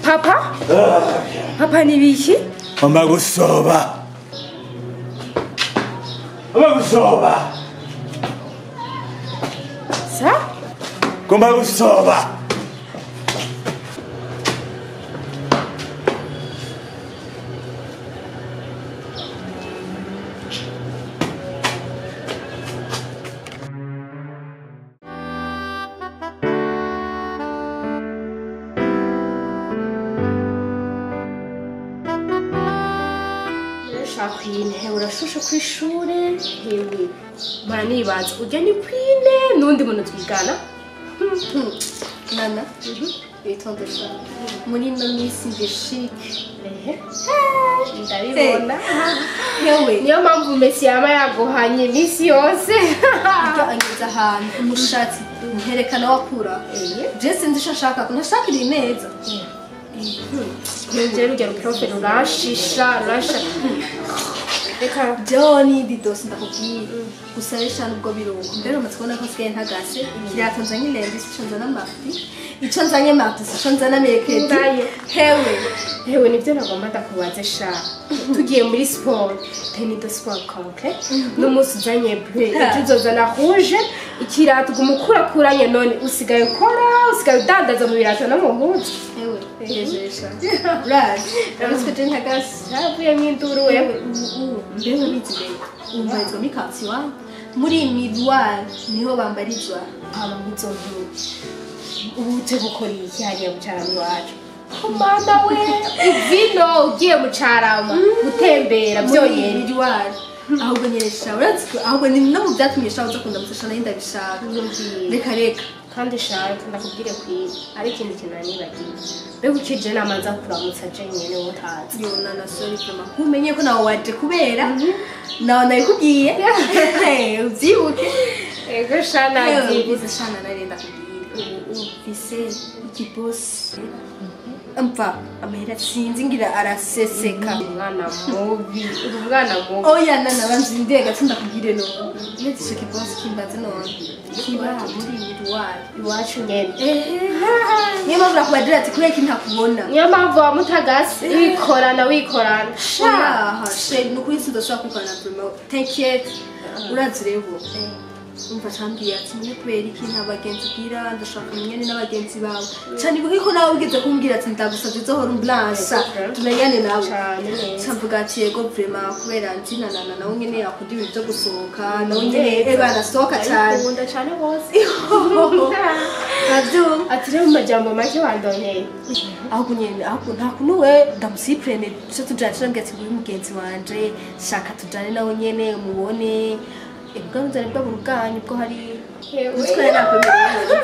Papa? Papa ni biki? Mama gusoba. Mama gusoba. Sa? Gomba gusoba. Queen, urashushe kw'ishure, hewe mara nibaza ujya ni Queen n'undi muntu twigana. Nana, witonde sha. Muri ino minsi ndi chic. Ehe. Ndabibona. Hewe. Niyo mpamvu Messi yama yaguhanye iminsi yose. Ibyo angeza ahantu umushatsi nkerekana wakura. Je sinzi ico nshaka, ntashaka iri neza. Nje rujya ruprofe rurashisha rurasha. Reka John didos ndakubwiye gusa rero nubwo biruko mbere umaze kubona ko nsigaye ntagase ikirato nzanye lundi sico nzana mardi ico nzanye mardi sico nzana mercredi. Hewe hewe nivyo nagomba ndakubaze sha tugiye muri sport tennis de sport complet n'umunsi uzanye bleu ejo uzozana rouge ikirato gumukurakuranye none usigaye ukora usigaye udandaza mu birato no mu mpuzu. Hewe ejejesha urazi urabona ko ntagase havuyemo induru wewe mbeho nizibeye umbarizwa muri quartier iwanyu muri miroir niho bambarizwa hama nk'izo mpuzu ubu uje gukora iki hariya mu Carama iwacu? Mana we uvino ugiye mu Carama gutembera byonyene miroir ahubwo nyeresha urazi ahubwo ni no mu byatumye sha uza kundamutsa nayo ndabishaka reka reka kandi shaka ndakubwire kwiye ari ikintu kinanibagiye mbega ukije namanza kuramutsa je nyene wotazi. Yo nana sorry vraiment nkumenye ko nawe waje kubera nawe nabikubwiye ubyibuke. Ego sha nabyibutse sha nari ndakubwira ubu mfise ikibosi mva amahera sinzi ngira araseseka. Umwana mubi uri umwana mubi. Oya nana banzi gato ndakubwire none uretse ico kibosi kimbaze none kiba muri miroir iwacu nyene. Niyo mpamvu nakubadira ati kubera iki ntakubona. Niyo mpamvu wamutagase wikorana wikorana. Shaha sheri nukuri sindoshobora kwikorana vraiment t'inquiète urazi rero umva cambwiye ati mwe kubera iki nta bagenzi ugira ndashaka menyane n'abagenzi bawe cyane ibuke ko nawe ugeze kumbwira ati ndagusabye uzohora umblansa tumenyane nawe camvuga ati yego vraiment kubera nzi nanana nawe nyene yakunda ibintu byo gusohoka nawe nyene eba arasohoka cyane ukunda cyane bose navyumva ati rero mu majambo make wandoneye ahubwo nyene ahubwo nta kuntu we ndamusiprene cyo tujana turambwira ati nguyu mugenzi wanje shaka tujane nawe nyene umubone ubwo nzari bwa buruganye bwo hari uzikora nakwemereye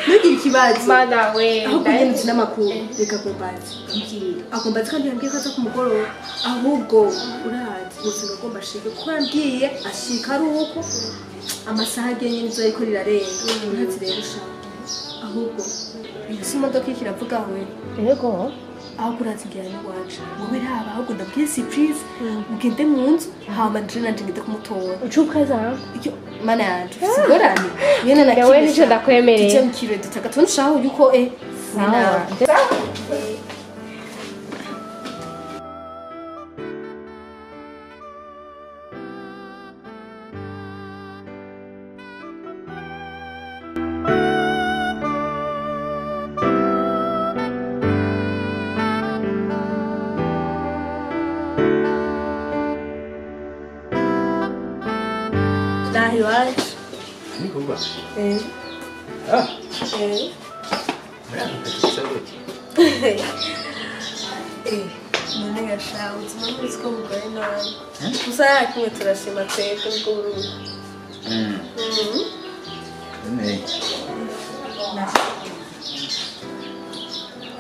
ntugire ikibazo mana we ahubwo nyene uzi n'amakuru reka kumbaza mbwira akumbaza kandi yambwiye ko aza ku mugoroba ahubwo urazi ubuzima agomba ashike kuko yambwiye ashika ari uko amasaha agiye nyene izuba riko rirarenga urazi rero ushaka ahubwo si imodoka iriko iravuga we yego aho urazi ngira n'iwacu wowe raba ahubwo ndabwiye surprise ugende mu nzu hama nje nanje ngende kumutora ucukaza icyo mana yanje sigorane yene na wewe nico ndakwemereye tujye mu kirori dutaka tunushaho yuko sawa. Iwacu Nikuba. Ah. None gasha ubuzima ntuzi ko bugoye none gusa kimwe turashima twebwe nibwo burundi. None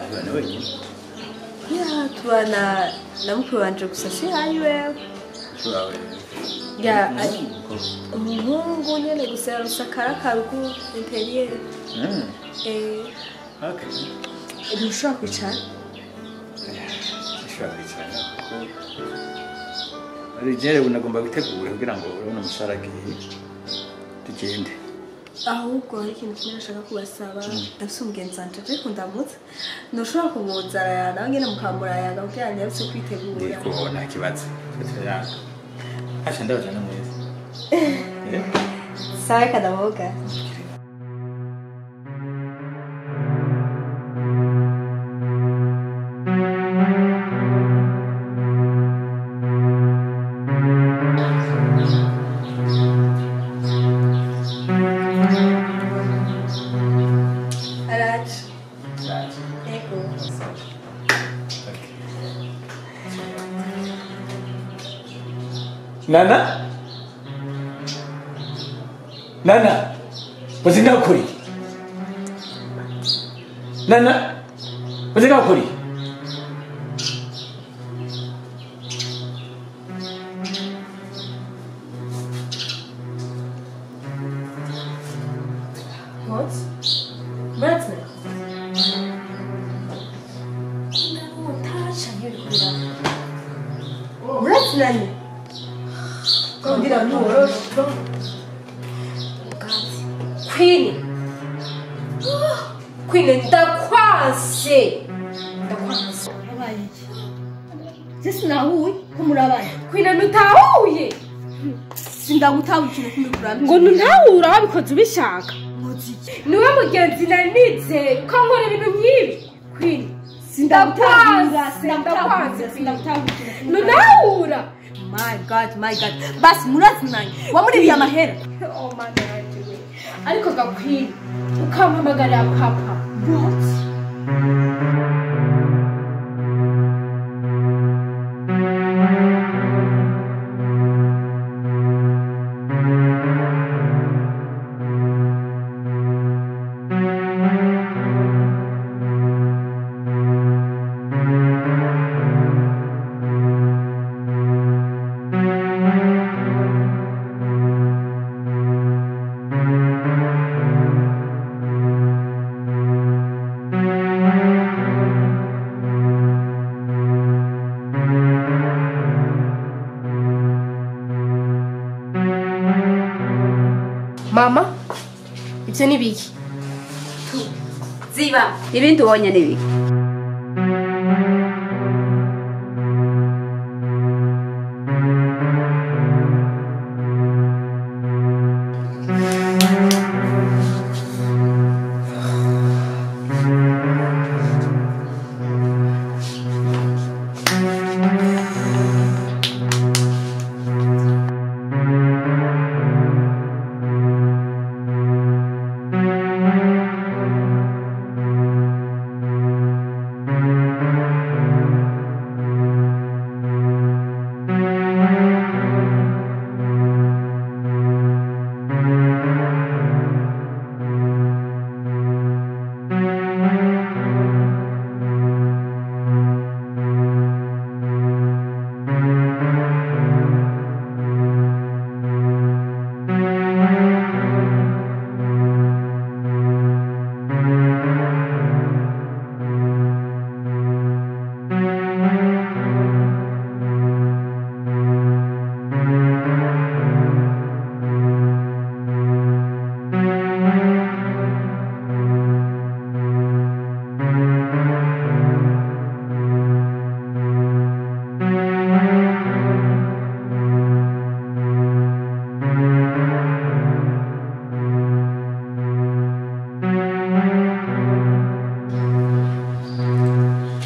abana wenyine ya tubana na mukuru wanje gusa si hayi wewe ya umuhungu nyene gusa yarusa karakarugu interieur. Okay. Ntushobora kwicara? Ntushobora kwicara kuko ari jere unagomba gutegura kugira ngo urabona umusara agiye tugende. Ahubwo hari ikintu kimwe nashaka kubasaba. Ndafise umugenzi wanje aje kundamutsa. Ntushobora kumuzana nawe nyene mukamurayaga kugira ngo yabise kwitegura. Yego nta kibazo. Turayaga. Asha ndabajana mwese. Sawa kadamoga. Nana? Nana? Wazinga ukuri? Nana? Wazinga ukuri? What? Muratsina? Ndarota canke biriko biraba. Muratsinanye? Kugira ntuworoshe. Queen. Queen ndakwanse. Ndakwanse. Abaye iki? Je sinahuye ko murabaye. Queen ntutahuye. Sindagutahuye ikintu kumwe kurambye. Ngo ntutahura wabikoze ubishaka. Nkoze iki? Niwe mugenzi nari nizeye ko nkora ibintu nk'ibi. Queen sindagutahura, ndakwanse. Sindagutahura. Ntutahura. My God, my God. Basi murazinanye. Wamuririye amahera. Oh my God. Ariko ga Queen ukampamagarira papa. What? Mama, ibyo ni biki? Ziba, ibindi ubonye ni biki?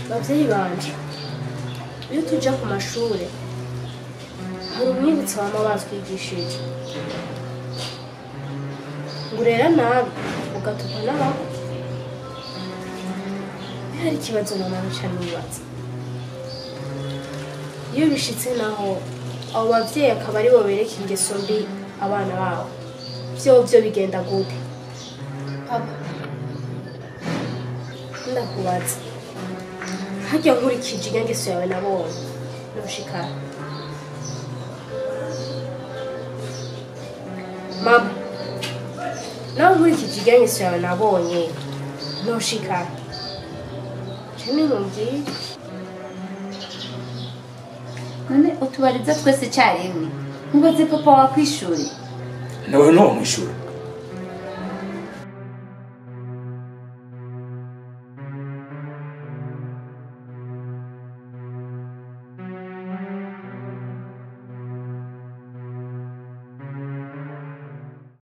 Abavyeyi banje iyo tuja ku mashure hari umwibutso wama batwigishije ngo urera nabi ugatukwa n'abako. Hari ikibazo mama nca nibaza iyo bishitse naho abo bavyeyi akaba aribo bereka ingeso mbi abana babo vyovyo bigenda gute? Papa ndakubaza harya nkurikije ingeso yawe nabonye noshikara. Mama nawe nkurikije ingeso yawe nabonye noshikara. Cene mumbwire none utubariza twese icyarimwe nkubaze papa wa kwishuri nawe no mwishuri.